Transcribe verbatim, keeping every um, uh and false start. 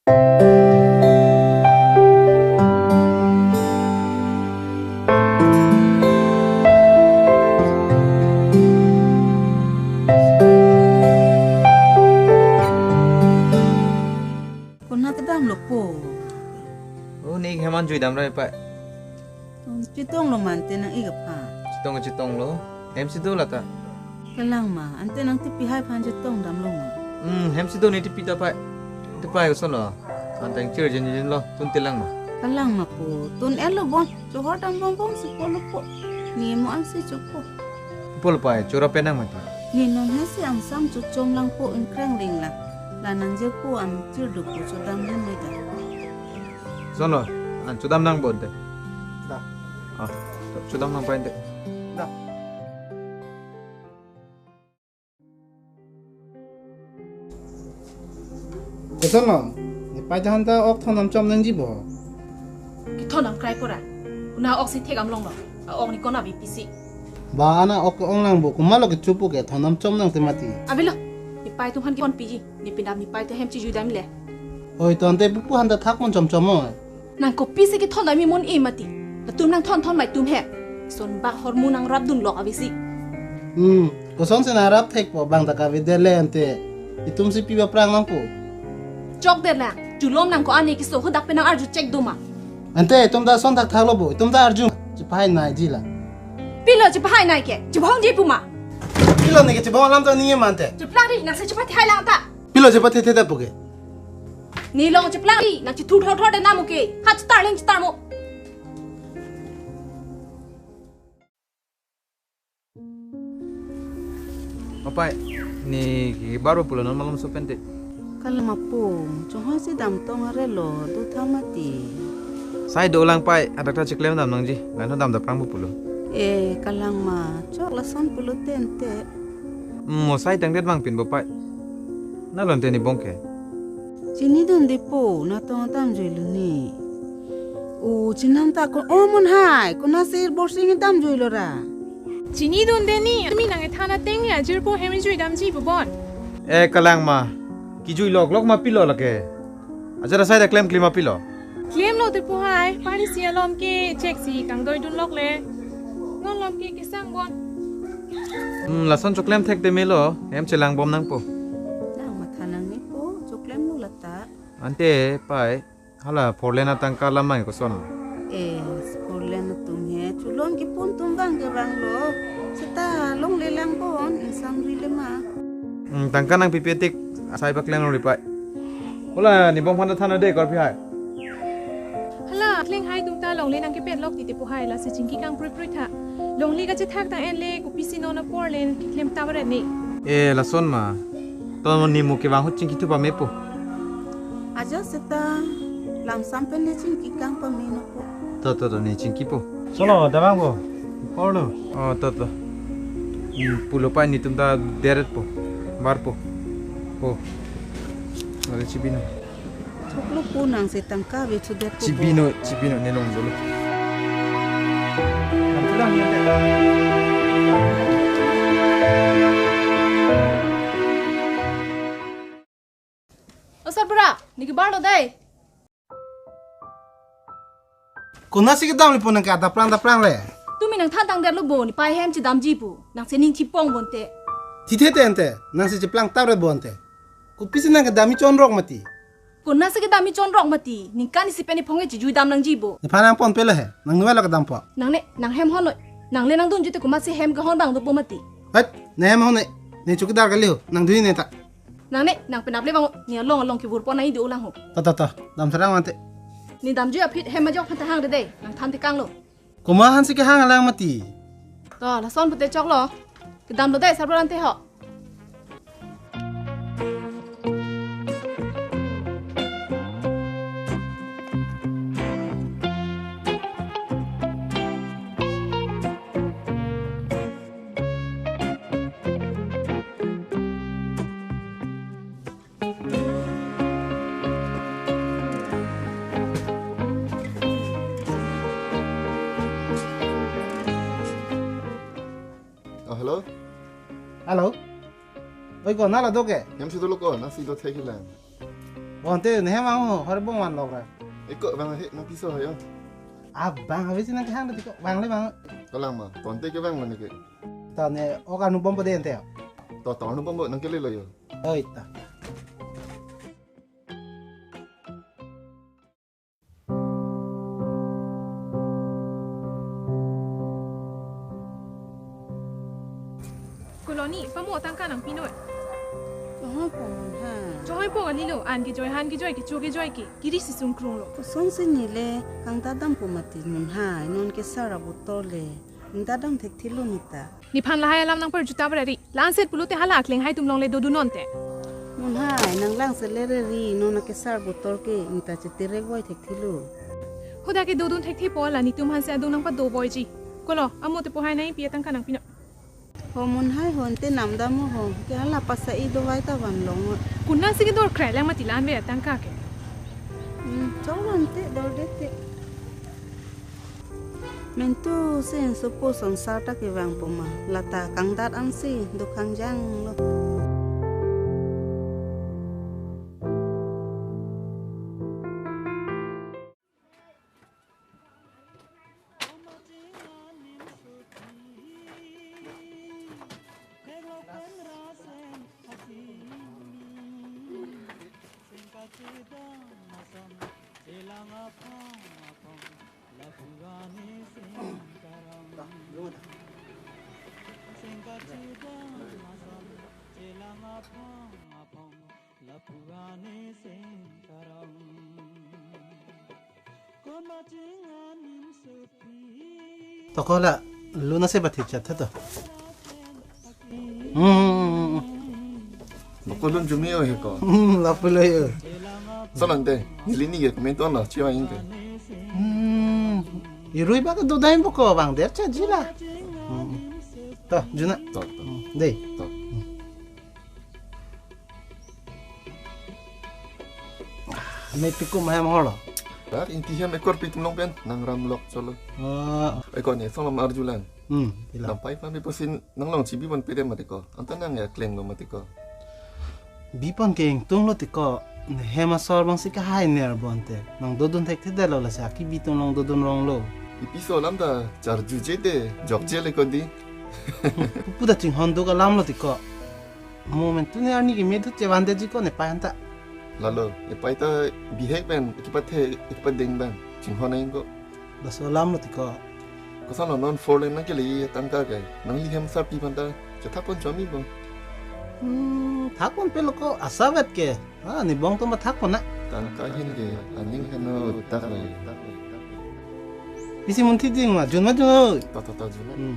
Konat kedamlo po? Oh, ne hem an juidam ra, Pai. Chetonglo ma ante nang-ik aphan? Chetong, chetonglo. Hem si do lata. Kalang ma, ante nang tipi hai aphan chetongdamlo ma? Hmm, hem si do, ne tipi ta, Pai. Tipi hai kosonlo? Ante chir jinjinlo, tun telang ma? Kalang ma po, tun-etlo bon. Chohor dam bongbong si pulo po. Ne mo an si chopo. Pulo Pai, choro penang mati. Ne nonhe si angsam chochom lang po, ingkrang ling lang. La nang je po an chir do po, chodam len meda. Kosonlo, an chodam nang bon te. Da. Ah, chodam nang Pai te. Da. Kosonlo, ne Pai ta han ta ok thondam chom nangji bo? Kethondam krai pura. Konat ok si thekdam longlo. A-ok ne konat bi pisi. Ba, ana ok ong lang bo, komatlo kecho po ke thondam chom nangte mati. Avelo, ne Pai atum aphan kepon piji. Ne penap ne Pai ta hem chejuidam le. Oi, tangte pupu han ta thak mon chomchom oi. Nang kopisi kethondam mi mon-e mati. Latum nang thon thon mai tum he. Son bak hormu nang rapdun lok avesi. Hmm, kosonsi nang rap thek po, bang ta kavedet le ante. Itum si pi ba prang nang po. Chokdet lang. Chulom nang ko-an ne keso hadak pen nang arju chek do ma? Ante itum ta son thakthak lo bo, itum ta arju. Chepahai nai ji la. Pilo chepahai nai ke? Chebong ji pu ma? Pilo ne ke chebong alam ta ningje ma ante? Cheplang ri, nang si chepathe hai lang ta. Pilo chepathe the ta po ke? Ne long cheplang ri, nang chethur thor thor de namu ke. Ha chetar leng chetar mo. Apai, ne ke baro pulo non malom so pente. Kalang ma po, chonghoi si damtong arelo, do tha mati. Sai do lang Pai, hadak ta cheklem dam nangji, lain ho dam daprang bo pulo. Eh, kalang ma, chok lason pulo tente. Hmm, mo sai tangdet bang pin bo Pai. Nalonte ne bong ke? Chinidunde po, natong damjuilo ne. O, chinam ta ko, o mon hai, konatsi Borsing damjuilo ra? Chinidunde ne, tumi nang ethan ateng ne ajirpo hem juidamji pu bon. Eh, kalang ma, kejui lok lok ma pilo lake. Ajat asai ta klem klima pilo. Klemlo te pu hai, pari si alom ke chek si kangdoidun lok le. Non lom ke kesang bon. Hmm, lason choklem thek te melo, hem chelang bom nangpo. Nang matha nangne po, choklemlo lata. Ante Pai, hala four lane atangka lam nang koson? Eh, four lane atum he, chulom kepon atum bang ke bang lo. Seta longle lang bon, insam ri le ma. Hmm, tangka nangpipe tik, asai paklem lo ri Pai. Hala, ne bong aphan ta than de korpi hai. Hala, kleng hai atum ta longle nangkepet lok titi pu hai, lasi chingki kang prui prui tha. Longle kachethak ta en le, kopisi non apor len, keklem ta baret ne. Eh, lason ma. To ne mo kevang ahut chingki thu pame po. Ajat seta, lamsam pen ne chingki kang pame no po. To, to, to, ne chingki po. Solo, damang po. Porlo. Oh, to, to. Hmm, pulo Pai netum ta deret po. Bar po. Po. Are chibi no. Choklo po nang si tangka ave chudet po. Chibi no, chibi no, ne long jolo. O sarbura, ne ke barlo dei. Konatsi kedamlo po nang ke daprang daprang le? Tumi nang than tangdetlo bo, ne Pai hem chedamji pu. Nang si ning chipong bonte. Thithe te ante, nang si cheplang tap re bonte. Kopisi nang kedam mi chonrok mati. Konatsi kedam mi chonrok mati, ningkan isi pen ne phong ke chejui dam nangji bo. Nephan nangpon pelo he, nang nuai lo kedam po. Nangne, nang hem hon noi. Nang le nangdunji te komatsi hem kehon bang dopo mati. Hat, ne hem hon noi. Ne chowkidar kali ho, nangdunji ne ta. Nangne, nang penap le bang, ne along along kevur pon nai do lang ho. Ta, ta, ta, dam serang mante. Ne damji aphi hem ajok aphan ta hang de dei, nang than tekang lo. Komat aphan si kehang alang mati. To, lason pute choklo. Kedamlo dei sarbura ante ho. Oh, hello? Hello? Oi ko, nala do ke? Hem si dolo ko, nang si do thekhilang. Bonte ne hem ang ho, hor bong van lok ra. Eko bang he, nang piso ho yo. Abang habis nang kehang dati ko, bang le bang. Kolang ma, bonte ke bang mane ke. Ta ne, o kanu bompo de ente. To, to, anu bompo nang kele lo yo. Oi ta. Koloni, pamo tangka nangpinoi. Chohoi pon ha. Chohoi pon alilo, an kejoi, han kejoi, kecho kejoi ke, kiri si sungkrung lo. Kosonsi nile, kangdadam po mati mun ha, non ke sar abotol le, kangdadam thekthelo nita. Nephan lahai alam nangpar juta barari. Langset pulote hala akleng hai tum longle dodun nonte. Mun hai, nang langset le reri, non ake sar botol ke, nita chetere goi thekthelo. Hoda ke dodun thekthe po la netum hanse adung nangpado boiji. Kolo, amo te po hai nai pi atangka nangpinoi. Ho mun hai ho ante namdam ho, ke hala pasa i dovai ta van long. Kuna si ke dor krai lang mati lan ve atangka ke. Hmm, chong ante dor de te. Mentu si insopo sonsar ta kevang po ma, lata kangdat ansi dukhangjang lo. Toko la, luna se bathi chat tha to. Hmm. Boko lun jumi o he ko. Hmm, lapu lo yo. Solante, neli ni ke komentu lo, chiwa ingke. Hmm. Irui ba ke dodai boko bang der cha jila. Hmm. To, juna. To, to. Hmm, dei. To. Mepik ko mahem holo. Dar inti hem ekor pitum long pen, nang ram lok cholo. Ah. Eko ne, song lam arjulang. Hmm, pila. Lampai pa mi pusin nang long chibi pon pede mati ko. Anta nang ya kleng lo mati ko. Bi pon ke ingtung lo ti ko. Ne hem asor bang si kahai ner bonte. Nang dodun thekthedetlo lasi aki bi tum long dodun rong lo. Ipi so alam ta charjuje de, jokje le ko di. Pupu ta chinghon duk alam lo ti ko. Mo mentu ne arni ke medut che van de ji ko ne pai anta. Lalo, ne pai ta bihek pen, ekipathe, ekipadeng pen. Chinghon ain ko. Bas alam lo ti ko. Koson lo non four lane nang kele tangka ke. Nangli hem asar pi phan ta. Chethak pon chomi bo. Hmm, thak pon pe lo ko asavet ke. Ah, ne bong tum thak pon na. Tangka hin ke, aning heno tak le. Isi munthi ding ma, jun ma jun o. Ta, ta, ta, jun. Hmm.